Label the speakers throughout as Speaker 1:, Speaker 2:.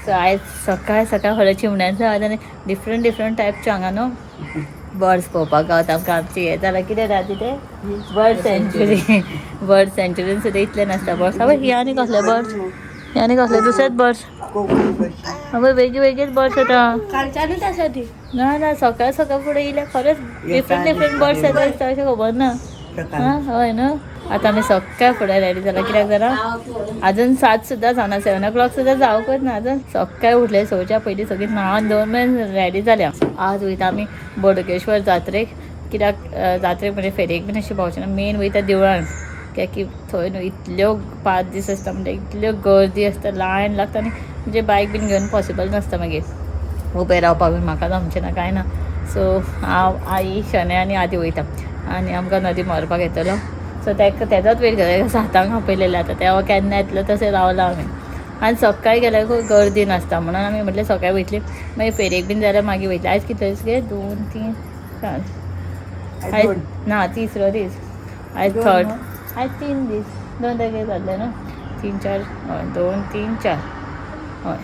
Speaker 1: So आयज सकाळ सकाळ व्हडल्या चिमण्यांचो आवाज आनी डिफरंट डिफरंट टायपच्यो हांगा न्हू बर्ड्स पळोवपाक गावता आमकां. आमची हें जालां कितें जाता तें बर्ड सँच्युरी. बर्ड सँच्युरीन सुद्दां इतलें नासता बर्ड्स. आवय, हे आनी कसले बर्ड्स, हे आनी कसले दुसरेच बर्ड्स. आवय, वेगळे वेगळेच बर्ड्स येता.
Speaker 2: कालच्यानूच आसा ती.
Speaker 1: ना ना, सकाळ सकाळ फुडें येयल्या खरेंच डिफरंट डिफरंट बर्ड्स येता दिसता, अशें खबर ना. हां, हय न्हू. आतां आमी सकाळ फुडें रेडी जाला कित्याक जाणा, अजून 7 सुद्दां जावना, 7 o'clock सुद्दां जावंकच ना अजून. सकाळी उठले 6च्या पयलीं, सगळीं न्हांवन धुवन मागीर रेडी जाल्या. आज वयता आमी बोडगेश्वर जात्रेक, कित्याक जात्रेक म्हणजे फेरयेक बीन अशी पावचे ना, मेन वयता देवळान, कित्याक की थंय न्हू इतल्यो 5 दीस आसता, म्हणजे इतल्यो गर्दी आसता, लायन लागता आनी म्हणजे बायक बीन घेवन पॉसिबल नासता, मागीर उबें रावपाक बीन म्हाका जमचें ना, कांय ना. सो हांव, आई, शने आनी आदी वयता आनी आमकां नदी मारपाक येतलो. सो तेका तेजोच वेट करता, 7 आपयलेलें, आतां तेवा केन्ना येतलो तशें रावलां आमी. आनी सकाळी गेल्यार खूब गर्दी नासता म्हणून आमी म्हटलें सकाळी वयतली, मागीर फेरयेक बीन जाल्यार मागीर वयतली. आयज कितले दीस गे? 2 3 4, आयज ना तिसरो दीस, आयज थर्ड, आयज 3 दीस, 2 तारखेर जाल्ले न्हू, 3 4, हय 2 3 4, हय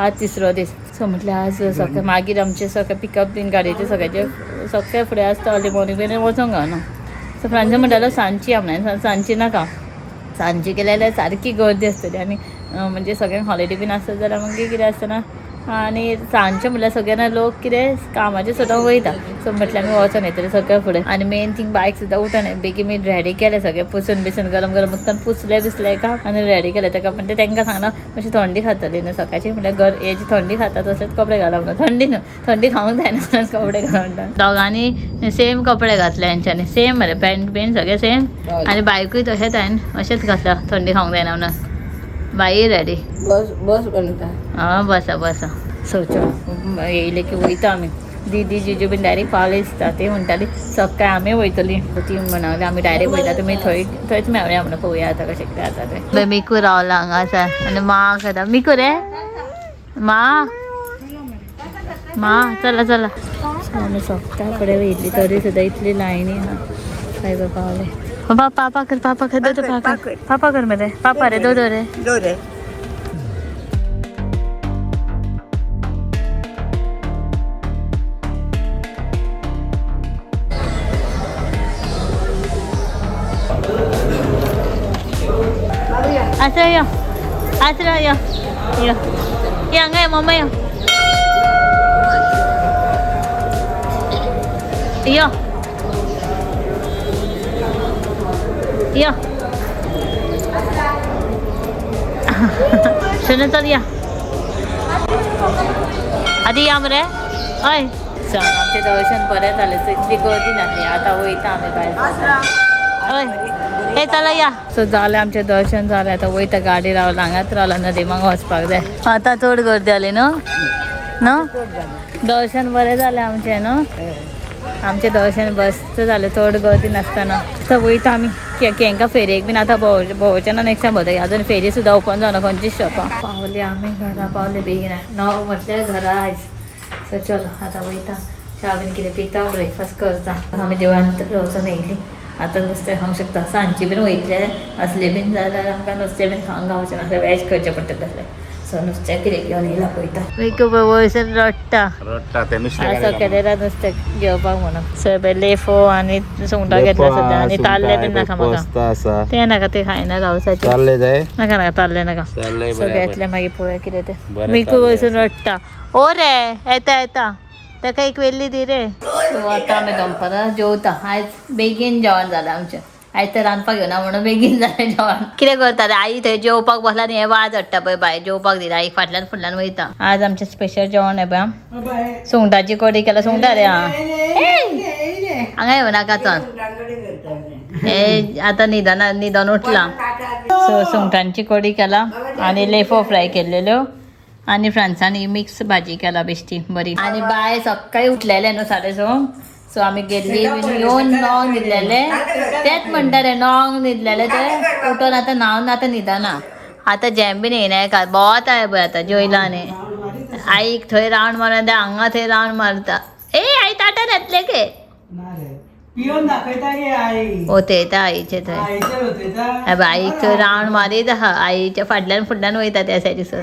Speaker 1: आज तिसरो दीस. सो म्हटलें आज सकाळी मागीर आमचें सकाळी पिकअप बीन गाडयेचें सगळ्याचें सकाळी फुडें आसता, अर्ली मॉर्निंग बीन वचोंक गावना. सो फ्रांसी म्हणटालो सांजची या म्हणून, सांजची नाका, सांजची गेल्या जाल्यार सारकी गर्दी आसतली आनी म्हणजे सगळ्यांक हॉलिडे बीन आसत जाल्यार मागीर कितें आसतना, आनी सांजचें म्हटल्यार सगळ्यांना लोक कितें कामाचेर सुद्दां वयता. सो म्हटल्यार आमी वचोन येतले सगळ्या फुडें. आनी मेन थिंग बायक सुद्दां उठना, बेगीन मी रेडी केलें सगळें पुसून बिसून गरम गरम उदकान पुसलें बिसलें का आनी रेडी केलें ताका. म्हणजे तांकां सांगलां मातशी थंडी खातली न्हू सकाळची, म्हटल्यार हेजी थंडी खाता तशेंच कपडे घालप म्हणून, थंडी न्हू, थंडी खावंक जायना म्हणून कपडे घालून म्हणटा. दोगांनी सेम कपडे घातले हेंच्यांनी, सेम मरे पॅन्ट बीन सगळें सेम, आनी बायकूय तशेंच हांवें अशेंच घातलां थंडी खावंक जायना म्हणून. बाई रेडी.
Speaker 2: बस बस म्हणटा.
Speaker 1: हां, बसा बसा. सो येयले की वयता आमी. दीदी जिजू बीन डायरेक्ट पावले दिसता, ती म्हणटाली सकाळी आमी वयतली, ती म्हणली आमी डायरेक्ट वयता, तुमी थंय थंयच मेळया म्हणून, पळोवया आतां कशें कितें जाता तें. मिकू रावला हांगा आसा आनी मा खाता. मिकू रे मा मा, चला चला. आमी सकाळ फुडें वयतली तरी सुद्दां इतली लायनी आहा. काय गो पावले बाबा. पापा कर, पापा कर, दो पापा कर, पापा कर मरे, पापा रे, दो दो रे.
Speaker 2: दो रे.
Speaker 1: आसरा यो, आसरा यो, यो यो हांगा यो, मम्मा यो यो यो. शनू चल या, आदी या मरे. हय, आमचें दर्शन बरें जालें, इतली गर्दी नासली. आतां वयता आमी भायर. हय, हे चला या. सो जालें आमचें दर्शन जालें, आतां वयता, गाडी रावला हांगाच रावला, नदीमांग वचपाक जाय. आतां चड गर्दी जाली न्हू न्हू, दर्शन बरें जालें आमचें न्हू, आमचें दर्शन बस्त जालें, चड गर्दी नासतना. आतां वयता आमी केंका फेरयेक बीन आतां भोंवचें ना, नेक्स्ट टायम भोंवता, अजून फेरी सुद्दां ओपन जावना खंयचीच शॉपां. पावली आमी घरा, पावले बेगीन, 9 म्हटल्यार घरा आयज. सो चलो आतां वयता, च्या बीन कितें पिता, ब्रेकफास्ट करता. आमी देवळांत वचून येयली, आतां नुस्तें खावंक शकता. सांजची बीन वयतले असलें बीन जाल्यार आमकां नुस्तें बीन खावंक गावचें नासलें, वेज करचें पडटलें तसलें. सो नुस्तें कितें घेवन येयला पळयता. विकू पळय वयसर रडटा.
Speaker 3: रडटा तें नुस्तें.
Speaker 1: सकाळी नुस्तें घेवपाक म्हणून. सो पळय लेफो आनी सुंगटां घेतला सद्या, आनी ताल्ले बीन नाका म्हाका, तें नाका, तें खायना रावसाचें.
Speaker 3: ताल्ले जाय
Speaker 1: नाका नाका, ताल्ले नाका. सो घेतलें मागीर पळोवया कितें तें. मिकू वयसून रडटा. ओ रे येता येता, ताका एक वेल्ली दी रे. सो आतां आमी दनपारां जेवता. आयज बेगीन जेवण जालें आमचें, आयज तर रांदपाक घेवना म्हणून बेगीन जालें जेवण. कितें करता रे आई, थंय जेवपाक बसला आनी हे वाज हाडटा पळय बाय, जेवपाक दिला आईक, फाटल्यान फुडल्यान वयता. आज आमचें स्पेशल जेवण आहे पळय, सुंगटाची कडी केला. सुंगटां रे आं, हांगा येवं नाका चल, हे आतां न्हिदना, न्हिदोन उठला. सो सुंगटांची कडी केला आनी लेफो फ्राय केल्लेल्यो आनी फ्रांसांनी मिक्स भाजी केला बेश्टी बरी. आनी बाय सकाळी उठलेलें न्हू 6:30, सो आमी गेल्ली येवन 9 न्हिदलेले, तेंच म्हणटा रे 9 न्हिदलेले ते उठोन आतां न्हांवन आतां न्हिदना. आतां जेम बीन येयना एका भोंवत आहे पळय आतां जेयला आनी आईक थंय रावंड मारून हांगा थंय रावंड मारता. ए आई ताटान येतलें गे.
Speaker 4: पिवन दाखयता गे आई.
Speaker 1: ओतयता आईचे थंय.
Speaker 4: आईचेर ओतयता.
Speaker 1: आईक थंय रावंड मारीत आहा, आईच्या फाटल्यान फुडल्यान वयता त्या सायडीसर.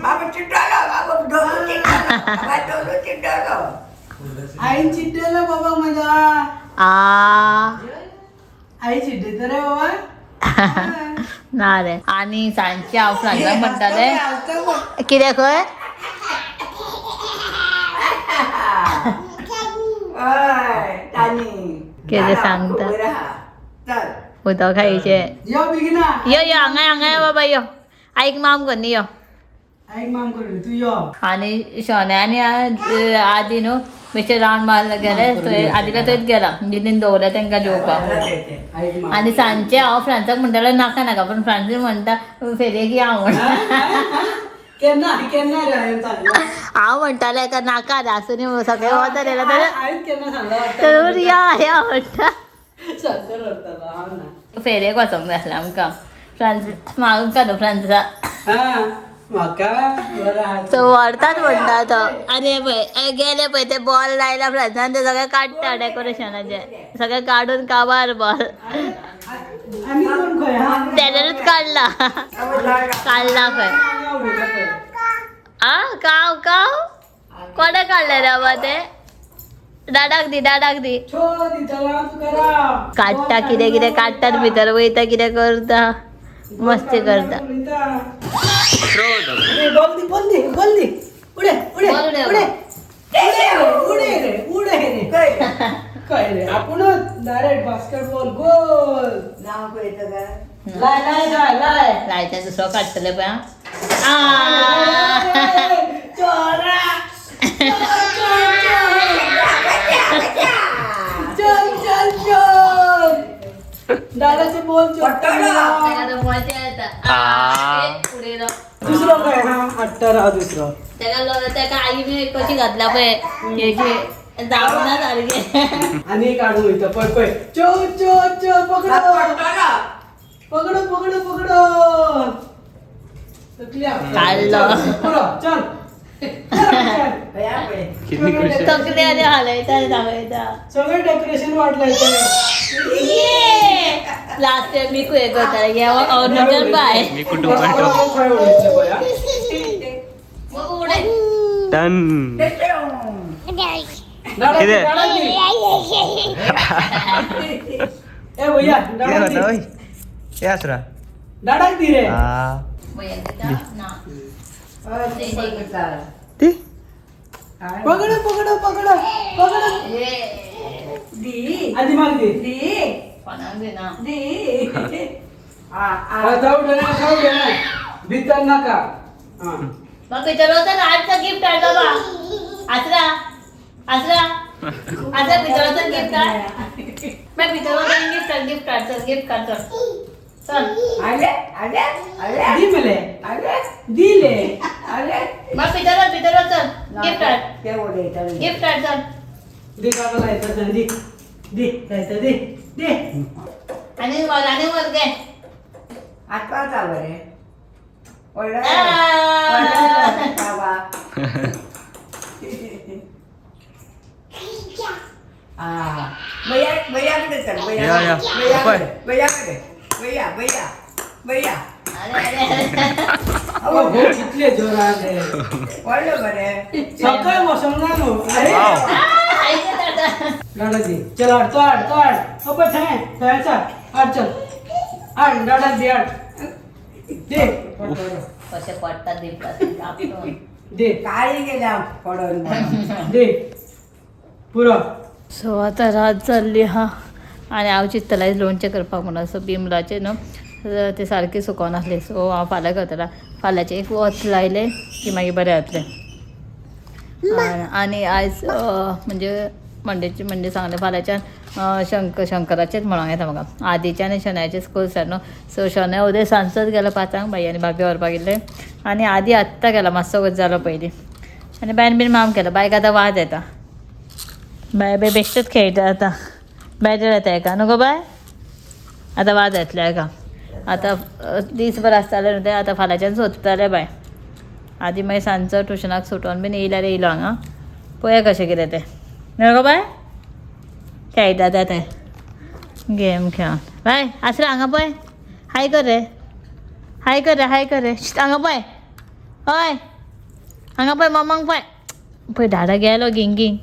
Speaker 4: आईन चिड्डेलो बाबा म्हज्या.
Speaker 1: आ
Speaker 4: आई चिड्डे रे बाबा.
Speaker 1: ना रे. आनी सांजचे हांव फ्रांसाक म्हणटाले कितें खंय कितें सांगता उदक खायचें.
Speaker 4: यो बेगिना.
Speaker 1: यो यो हांगा हांगा यो बाबा यो. आईक माम कर न्ही यो.
Speaker 4: आईक माम कर तू यो.
Speaker 1: आनी शोने आनी आदी न्हू बेश्टे रावंड मारला गेले थंय आदीला थंयच गेला दिदीन दवरला तांकां जेवपाक.
Speaker 4: आईक माम.
Speaker 1: आनी सांजचे हांव फ्रांसाक म्हणटालें नाका नाका पूण फ्रांसीस म्हणटा फेरयेक या म्हण.
Speaker 4: केन्ना केन्ना रे हांवें सांगलां?
Speaker 1: हांव म्हणटालें का नाका रे आसूं न्ही सगळें वता रे
Speaker 4: आईन केन्ना सांगलां वाटतं?
Speaker 1: तर या या म्हणटा.
Speaker 4: सारकें रडटालो हांव ना.
Speaker 1: फेरयेक वचोंक जाय आसलें आमकां फ्रांसीस मागूंक न्हू फ्रांसिसा.
Speaker 4: हा म्हाका बरें आहा.
Speaker 1: तो व्हरतात म्हणटा तो. आनी पळय गेले पळय ते बॉल लायला फ्रांसान ते सगळे काडटा डेकोरेशनाचे सगळे काडून काबार बॉल
Speaker 4: आनी कोण खंय आहा?
Speaker 1: तेज्यानूच काडला काडला खंय.
Speaker 4: हांगा उडयता पळय.
Speaker 1: आ काव काव कोणें काडलें रे बाबा ते? डाडाक दी डाडाक दी.
Speaker 4: छो दितलो हांव तुका राव.
Speaker 1: काडटा कितें कितें काडटात भितर वयता कितें करता मस्ती करता.
Speaker 4: बॉल दी बॉल दी बॉल दी. उडे उडे
Speaker 1: बॉल उडय.
Speaker 4: उडे उडे रे उडे रे. काय रे आपणच डायरेक्ट बास्केटबॉल गोल. लाय लाय लाय लाय.
Speaker 1: लायता दुसरो काडटले पळय आ.
Speaker 4: चोरा चल चल चल दादाचे बोल
Speaker 1: ताका तो मजा येता. आ, उडयलो.
Speaker 4: दुसरो काय हा अट्टर हा दुसरो.
Speaker 1: ताका ताका आई बी कशी घातला पळय हेजी जावना सारकें.
Speaker 4: आणि काढू इथं पळ पळ चो चो चो पकडो पकडो पकडो पकडो. तकली आपली.
Speaker 1: काढलो.
Speaker 4: पुरो, चल चल,
Speaker 3: कितनी खुश आहे.
Speaker 1: तकली आनी हालयता आनी दाखयता.
Speaker 4: सगळं डेकोरेशन वाटलं इथं.
Speaker 1: लास्ट टायम मी कुये करता अरुणाचल बाय.
Speaker 3: मी कुटुंब
Speaker 4: पकडो, खंय उडयतले पळय, हा.
Speaker 3: डन.
Speaker 4: दादा
Speaker 3: किती?
Speaker 4: दादा दी. ए भैया दादा दी.
Speaker 3: हे असरा
Speaker 4: दादा दी रे.
Speaker 3: हा ती
Speaker 4: पकडो पकडो पकडो पकडो. आधी माग दे. हा, जाऊ दे ना जाऊ दे ना भितर नका. हा.
Speaker 1: मग भितर वचून आजचं गिफ्ट हाड बाबा. आसरा आसरा आसरा भितर वचून गिफ्ट हाड. मागीर भितर वचून गिफ्ट हाड गिफ्ट हाड चल गिफ्ट हाड चल चल.
Speaker 4: दी मले दिले.
Speaker 1: मग भितर वच भितर वच चल गिफ्ट हाड गिफ्ट हाड चल.
Speaker 4: दे बाबा लायता चल दी दी लायता दे दे.
Speaker 1: आनी वर आनी वर घे.
Speaker 3: या या पळ.
Speaker 1: अरे अरे
Speaker 4: अहो, हो कितले जोरान रे. सकाळ वसंग ना न्हू. अरे
Speaker 3: वाव.
Speaker 1: आयचे दादा.
Speaker 4: दादा दी चल आड तो आड तो आड अप्पा थंय थंय चल आड चल आड दादा दी आड दे
Speaker 1: कशें पडटा दिपता आपटून.
Speaker 4: दे दे पुरो.
Speaker 1: सो आतां रात जाल्ली आहा आनी हांव चिंततालें आयज लोणचें करपाक म्हणून. सो बिमलाचें न्हू ते सारकें सुकोन आसलें. सो हांव फाल्यां करतलें. फाल्यांचें एक वत लायलें की मागीर बरें जातलें. आनी आयज म्हणजे मंडेचे म्हणजे सांगलें फाल्यांच्यान शंकराचेंच म्हणोंक येता म्हाका. आदीचें आनी शनायचें स्कूल आसा न्हू. सो शनाय उदय सांजचोच गेलो 5 बाई आनी भाभी व्हरपाक गेल्ले आनी आदी आत्तां गेला मातसो वच जालो पयलीं. आनी बायन बीन माम केलो. बायक आतां वाज येता. बाय बाय बेश्टेच खेळटा आतां. बॅटर येता हेका न्हू गो बाय. आतां वाज येतलो हेका. आतां दीसभर आसतालें न्हू तें आतां फाल्यांच्यान सोदतालें बाय. आदी मागीर सांजचो ट्युशनाक सुटोन बीन येयल्यार येयलो हांगा पळया कशें कितें तें न्हू गो बाय. खेळटा तें तें गेम खेळोन. बाय आसरा हांगा पळय हाय कर रे हाय कर रे हाय कर रे. हांगा पळय हय हांगा पळय मम्माक पळय पळय दादा गेलो गिंग गिंग.